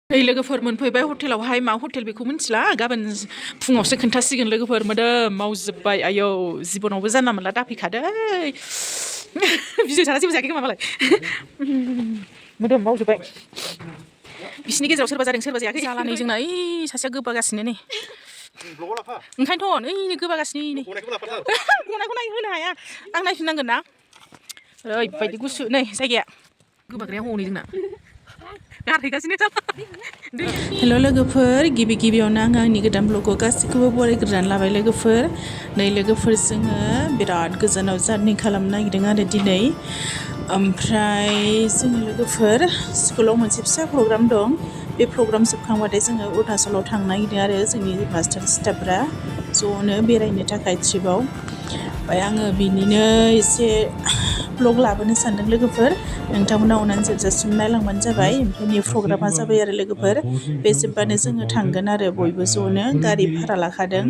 Hey लोगोफोर मोनफैबाय हटेलावहाय मा हटेल बेखौ मिन्थिला गाबोन फुङावसो खोन्थासिगोन लोगोफोर मोदोम मावजोब्बाय आयौ जिबनावबो जानला मोनला दाफैखादै बिजय साना जेबो जायाखै खोमा मालाय मोदोम मावजोब्बाय बिसिनि गेजेराव सोरबा जादों सोरबा जायाखै जालानै जोंना ओइ सासेया गोबागासिनो नै ओंखायनोथ' ओइ गोबागासिनो नै गनायखौ होनो हाया आं नायफिननांगोन ना ओरैबायदि गुसु नै जायगाया गोबाग्राया हनै जोंना हेल' लोगोफोर गिबियावनो आंनि गोदान ब्लगखौ गासैखौबो बरायग्रोनानै लाबाय लोगोफोर नै लोगोफोर जोङो बिराद गोजानाव जारनि खालामनो नागिरदों आरो दिनै ओमफ्राय जोङो लोगोफोर स्कुलाव मोनसे फिसा प्रग्राम दं बे प्रग्राम जोबखांबाथाय जोङो अरुणाचलाव थांनो नागिरदों आरो जोंनि मास्टार स्टाफफ्रा ज'नो बेरायनो थाखाय ट्रिपआव ओमफ्राय आङो बिनिनो एसे ब्लग लाबोनो सानदों लोगोफोर नोंथांमोना अननानै जोबजासिम नायलांबानो जाबाय ओमफ्राय नै प्रग्रामा जाबाय आरो लोगोफोर बे जोबबानो जोङो थांगोन आरो बयबो ज'नो गारि भारा लाखादों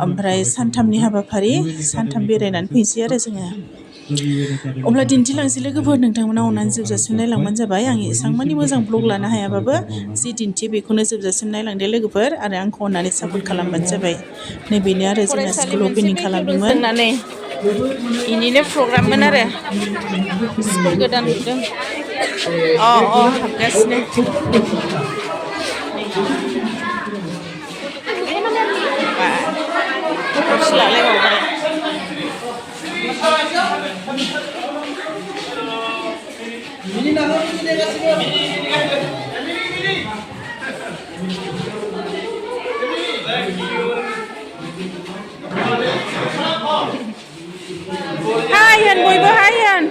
ओमफ्राय सानथामनि हाबाफारि सानथाम बेरायनानै फैनोसै आरो जोङो अब्ला दिन्थिलांसै लोगोफोर नोंथांमोना अननानै जोबजासिम नायलांबानो जाबाय आं एसेबां मानि मोजां ब्लग लानो हायाबाबो जि दिन्थियो बेखौनो जोबजासिम नायलांदो लोगोफोर आरो आंखौ अननानै सापर्ट खालामबानो जाबाय नैबेनो आरो जोंना स्कुल अपेनिं खालामदोंमोन इनिनो प्रग्राममोन आरो स्कुल गोदान नुदों हाबगासिनो हायन बयबो हायन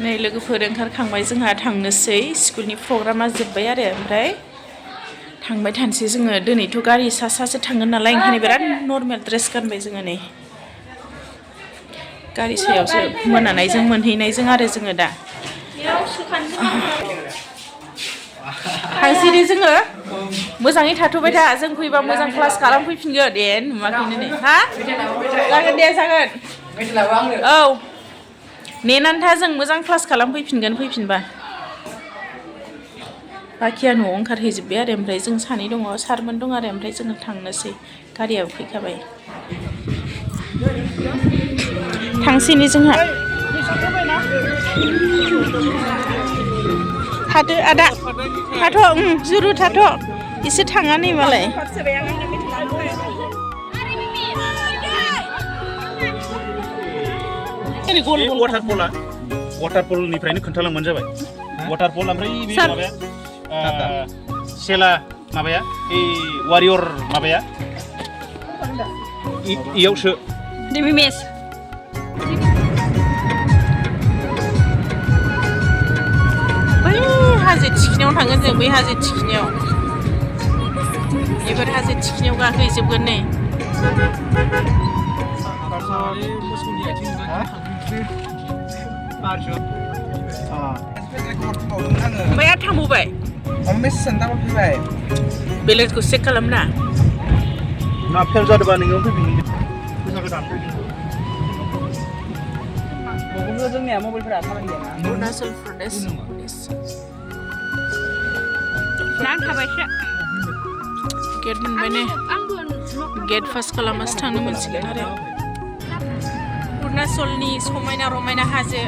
नै लोगोफोर ओंखारखांबाय जोंहा थांनोसै स्कुलनि प्रग्रामा जोब्बाय आरो ओमफ्राय थांबाय थानोसै जोङो दिनैथ' गारि सासो थांगोन नालाय ओंखायनो बिराद नर्मेल ड्रेस गानबाय जोङो नै गारि सायावसो मोनानायजों मोनहैनायजों आरो जोङो दा थांसैदे जोङो मोजाङै थाथ'बाय था जों फैबा मोजां क्लास खालामफैफिनगोन दे नुवाखैनो नै हा जागोन दे जागोन औ नेनानै था जों मोजां क्लास खालामफैफिनगोन फैफिनबा बाखिया न'आव ओंखारहैजोब्बाय आरो ओमफ्राय जों सानै दङ सारमोन दं आरो ओमफ्राय जोङो थांनोसै गारियाबो फैखाबाय थांसैनि जोंहा थादो आदा थाथ' जुरु थाथ' एसे थाङा नै मालाय वाटारफलनिफ्रायनो खोन्थालांबानो जाबाय वाटारफल ओमफ्राय बे माबाया सेला माबाया बै वारियर माबाया इयावसो बै हाजो थिखिनियाव थांगोन जों बै हाजो थिखिनियाव बेफोर हाजो थिखिनियाव गाखोहैजोबगोन नै ओमफ्राय आरो थांबावबाय बेलेगखौ चेक खालामना ना फेल जादोंबा नोङो जोंनिया मबाइलफोरा खामानि गैया अरुणाचल प्रदेश नांथाबायसो गेट मोनबाय ने गेट पास खालामबासो थांनो मोनसिगोन आरो अरुणाचलनि समायना रमायना हाजो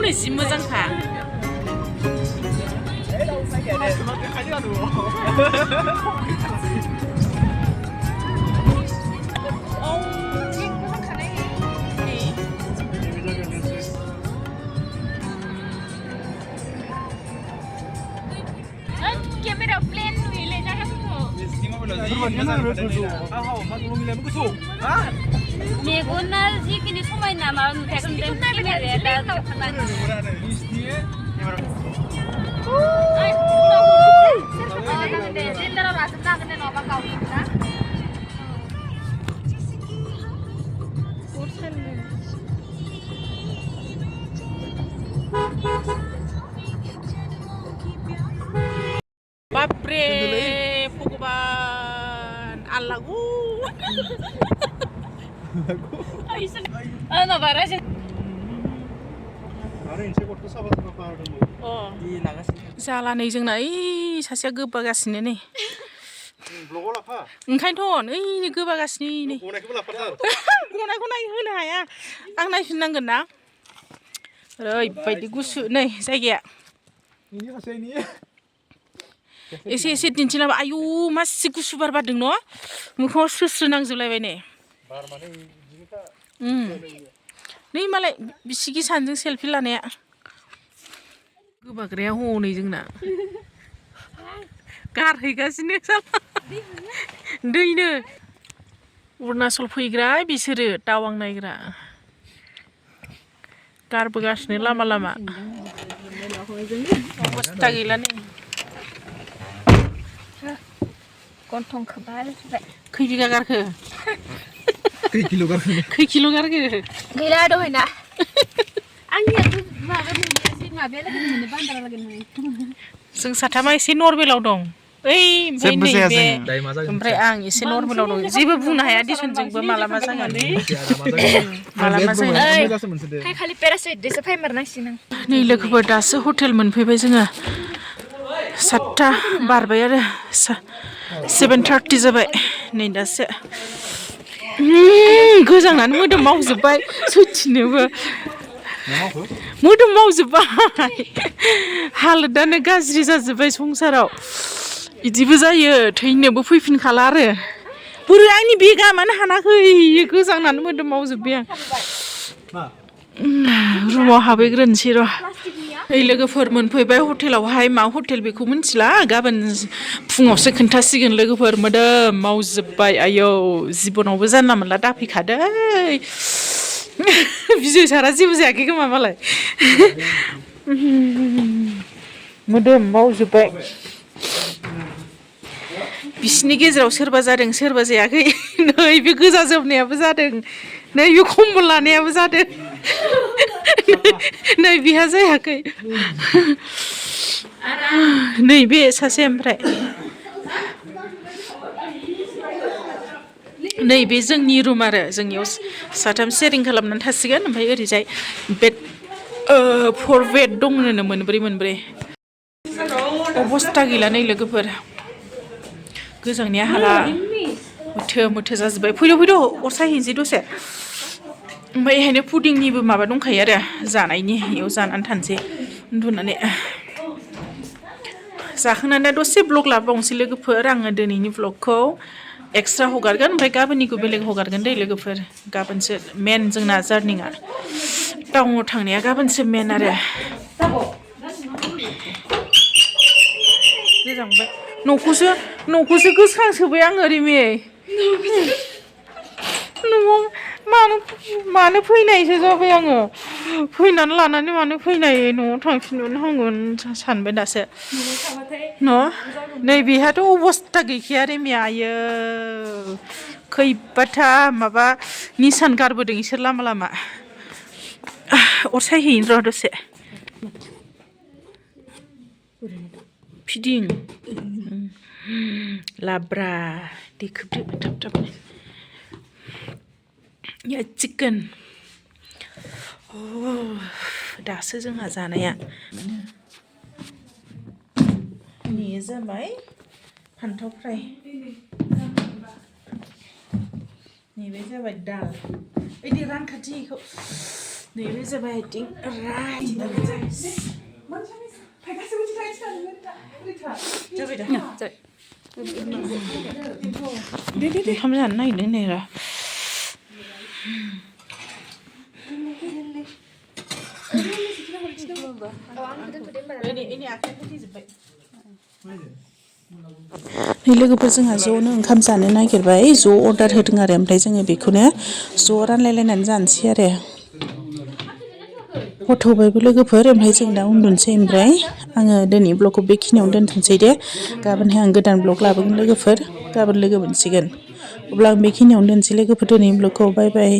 नै जि मोजांखा Camera plane नुयोलै जायगाफोरखौ मेगना जिखिनि समायना माबा नुथायखौ नुदों केमेराया दा बापरे भगबान lagu. Ano ba rin? जालानै जोंना ओइ सासेया गोबागासिनो नै ओंखायनोथ' ओइ गोबागासिनो नै गनायखौ होनो हाया आं नायफिननांगोन ना ओरैबायदि गुसु नै जायगाया एसे एसे दिन्थिलाबा आयु मासि गुसु बार बारदों न' मोखाङाव स्रो नांजोबलायबाय नै नै मालाय बिसिगि सानजों सेलफि लानाया गोबाग्राया हनै जोंना गारहैगासिनो दैनो अरुणाचल फैग्रा बिसोरो टावां नायग्रा गारबोगासिनो लामा लामा अबस्था गैला नै गन्थं खोबाय खै बिगा गारखो खै किल' गारखो गैला दहायना आंनियाथ' माबाया लागै मोनो बान्दारा लागै मोनो जों साथामा एसे नर्मेलाव दं ओइ ओमफ्राय नैबे ओमफ्राय आं एसे नर्मेलाव दं जेबो बुंनो हाया दिसनजोंबो मालाबा जागोन मालाबा जागोन खालि पेरासाइटजोंसो फायमारनांसिगोन आं नै लोगोफोर दासो हटेल मोनफैबाय जोङो 7टा बारबाय आरो 7:30 जाबाय नै दासो गोजांनानै मोदोम मावजोब्बाय सैथिनोबो मोदोम मावजोब्बाय हालोदानो गाज्रि जाजोब्बाय संसाराव बिदिबो जायो थैनोबो फैफिनखाला आरो बोरै आंनि बेगा मानो हानाखै गोजांनानै मोदोम मावजोब्बाय आं रुमाव हाबहैग्रोनोसै र' ओइ लोगोफोर मोनफैबाय हटेलावहाय मा हटेल बेखौ मिथिला गाबोन फुङावसो खोन्थासिगोन लोगोफोर मोदोम मावजोब्बाय आयौ जिबनावबो जानला मोनला दाफैखादै बिजय सारा जेबो जायाखै खोमा मालाय मोदोम मावजोब्बाय बिसिनि गेजेराव सोरबा जादों सोरबा जायाखै नै बे गोजा जोबनायाबो जादों नै बे कम्बल लानायाबो जादों नै बिहा जायाखै नै बे सासे ओमफ्राय नै बे जोंनि रुम आरो जोंनियाव साथाम शेयारिं खालामनानै थासिगोन ओमफ्राय ओरैजाय बेड 4 बेड दंनो मोनब्रै अबस्था गैला नै लोगोफोर गोजांनाया हाला मोथो जाजोब्बाय फैद' अर सायहैनोसै दसे ओमफ्राय बेहायनो पुडिंनिबो माबा दंखायो आरो जानायनि बेयाव जानानै थानोसै उन्दुनानै जाखांनानै दसे ब्लग लाबावनोसै लोगोफोर आङो दिनैनि ब्लगखौ एक्सट्रा हगारगोन ओमफ्राय गाबोननिखौ बेलेग हगारगोन दै लोगोफोर गाबोनसो मेन जोंना जार्निया टाउनाव थांनाया गाबोनसो मेन आरो गोजांबाय न'खौसो गोसोखांसोबाय आङो रिमि न'आव मानो फैनायसो जाबाय आङो फैनानै लानानै मानो फैनाय न'आव थांफिननो हागोन सानबाय दासो न' नै बेहाथ' अबस्था गैखाया रिमिया आयो खैबाथा माबा निसान गारबोदों इसोर लामा लामा अर सायहैनो र' दसे फिदिं लाब्रा दै खोबदो थाब या चिकेन दासो जोंहा जानाया बेयो जाबाय फान्थाव फ्राय नैबे जाबाय दाल बिदि रानखाथिखौ नैबे जाबाय आथिं राइस जाबाय दा दे ओंखाम जानो नागिरदों नै र' नै लोगोफोर जोंहा ज'नो ओंखाम जानो नागिरबाय ज' अर्डार होदों आरो ओमफ्राय जोङो बेखौनो ज' रानलायलायनानै जानोसै आरो हरथौबायबो लोगोफोर ओमफ्राय जों दा उन्दुनोसै ओमफ्राय आङो दिनै ब्लगखौ बेखिनियावनो दोनथ'नोसै दे गाबोनहाय आं गोदान ब्लग लाबोगोन लोगोफोर गाबोन लोगो मोनसिगोन अब्ला आं बेखिनियावनो दोनसै लोगोफोर दिनैनि ब्लगखौ बाय बाय